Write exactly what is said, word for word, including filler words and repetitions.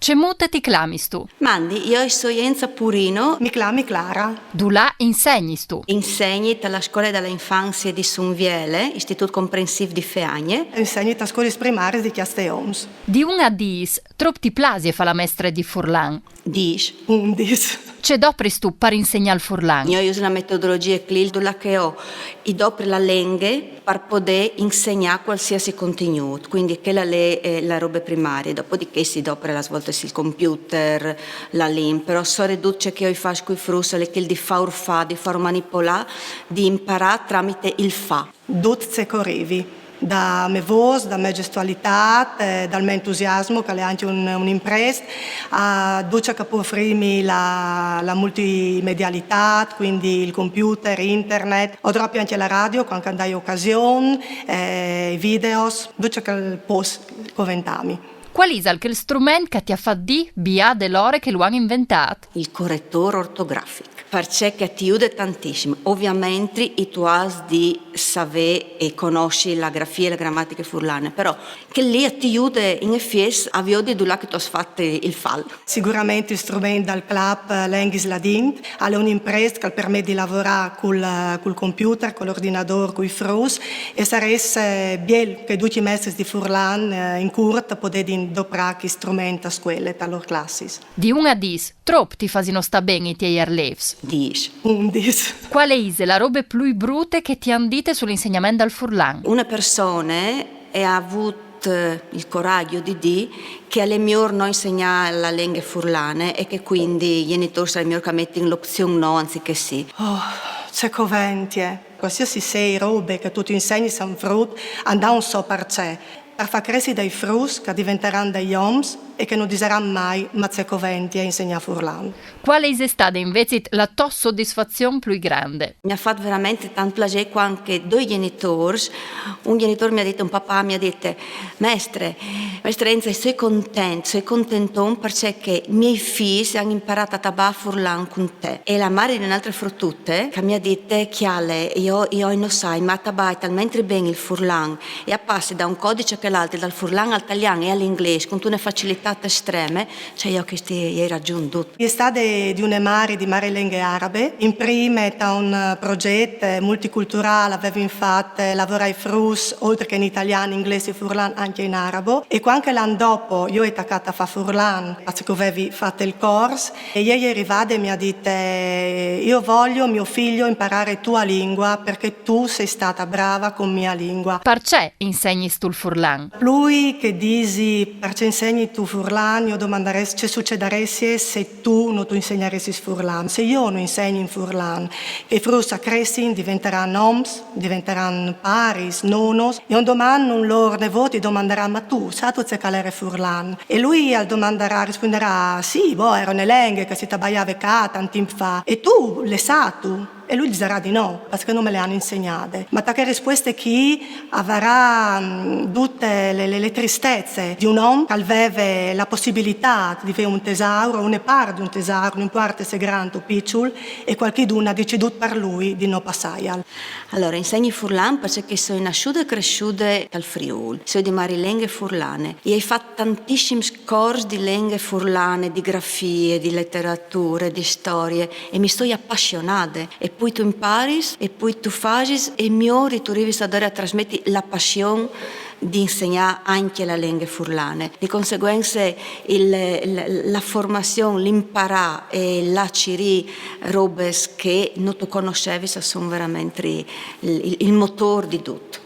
Cemût ti clamistu? Mandi, jo i soi Enza Purino. Mi clami Clara. Dulà insegnistu? Insegni ta la scuela da la infanzia di Sunviele, Istitut Comprensiv di Feagne. Insegni ta scuolis primaris di Cjasteoms. Di un a dîs, trop ti plasie fâ la mestre di furlan? Dîs. Undis. Ce dopristu par insegnâ il furlan? Jo i usi la metodologie CLIL, dulà che jo i dopri la lenghe par podê insegnâ cualsiasi contignût, cuindi chê la è la robe primarie, dopodiché si dopre las voltis il computer, la limp, però soredut ce che jo i fâs cui fruts al è chel di fâur fâ, di fâur manipolâ, di imparâ tramite il fâ. Dut ce che o rivi, da mê vôs, da mê gestualitât, eh, dal me entusiasmo, che al è ancje un, un imprest, a dut ce che e pues ofrîmi la, la multimedialitât, cuindi il computer, internet, o dropii ancje la radio, cuant che a 'nd ai ocasion, eh, i videos, dut ce che al pues coventâmi. Cuâl isal chel strument che ti à fat dî biâ de lôr che lu àn inventât? Il coretôr ortografic, parcè che ti jude tantissim. Ovviamentri tu âs di savê e cognossi la grafie e la gramatiche furlane, però chel li ti jude in efiets a viodi dulà che tu âs fat il fal. Siguramentri il strument dal clap Lenghis là dint al è un imprest che al permet di lavorâ cul, cul computer, cul ordinadôr, cui fruts, e al sarès, eh, biel che ducj i mestris di furlan, eh, in curt a podedin doprâ chest strument a scuele, ta lôr classis. Di un a dîs, trop ti fasino stâ ben i tiei arlêfs? Dîs. Undis. Cuale ise la robe plui brute che ti àn dite sul insegnament dal furlan? Une persone e à vût il coragjo di dî che al è miôr no insegnâ la lenghe furlane e che cuindi i gjenitôrs al è miôr che a metin l'opzion no anziché sì. Oh, ce coventie! Cualsiasi sei robe che tu tu insegnis a un frut, a 'nd à un so parcè. Par fâ cressi dai fruts che a diventaran dai oms e che no disaran mai: ma ce coventie insegnâ furlan. Cuale ise stade invezit la tô sodisfazion plui grande? Mi à fat verementri tant plasê cuant che doi gjenitôrs, un gjenitôr mi à dit, un papà mi à dit: mestre, mestre Enza, soi content, soi contenton parcè che i miei fîs a àn imparât a tabâ furlan cun te. E la mari di une altre frutute che mi à dit: cjale, jo, jo no sai, ma a tabai talmentri ben il furlan e a passi da un codice a chel altri, dal furlan al talian e al inglês cuntune facilitât estreme, cioè jo chest i ai ragiont dut. E je stade di une mari di Mari Lenghe Arabe, in prime ta un progjet multiculturâl a vevin fat lavorâ i fruts, oltri che in talian, inglês e furlan, ancje in arabo. E cuant che l'an dopo jo o ai tacât a fâ furlan, parcè che o vevi fat il cors, e jê e je rivade e mi à dit: io voglio, mio figlio, imparare tua lingua, perché tu sei stata brava con mia lingua. Parcè insegnistu il furlan? Plui che dîsi parcè insegni tu furlan, jo o domandarès ce sucedaressie se tu no tu insegnaressis furlan, se jo no insegni in furlan, che i fruts a cressin, diventaran oms, diventaran paris, nonos, e un doman un lôr nevôt i domandarà: ma tu sâstu ce che al jere furlan? E lui al domandarà, al rispundarà: sì, boh, e jere une lenghe che si tabaiave ca tant timp fa. E tu le sâstu? E lui disarà di no, parcè che no me le àn insegnade. Ma ta chê rispueste chi a varà, mm, dute le, le, le tristece di un om che al veve la pussibilitât di vê un tesauro, une part di un tesauro, no impuarte se grant o piçul, e cualchidun al à decidût par lui di no passâial. Alore, insegni furlan parcè che soi nassude e cressude tal Friûl, soi di mari lenghe furlane. I ai fat tantissims cors di lenghe furlane, di grafie, di leterature, di storie, e mi soi apassionade. E plui tu imparis, e plui tu fasis, e miôr tu rivis adore a trasmeti la passion di insegnâ ancje la lenghe furlane. Di conseguence il, la, la formazion, l'imparâ e la cirî robis che no tu cognossevis a son verementri il, il, il motôr di dut.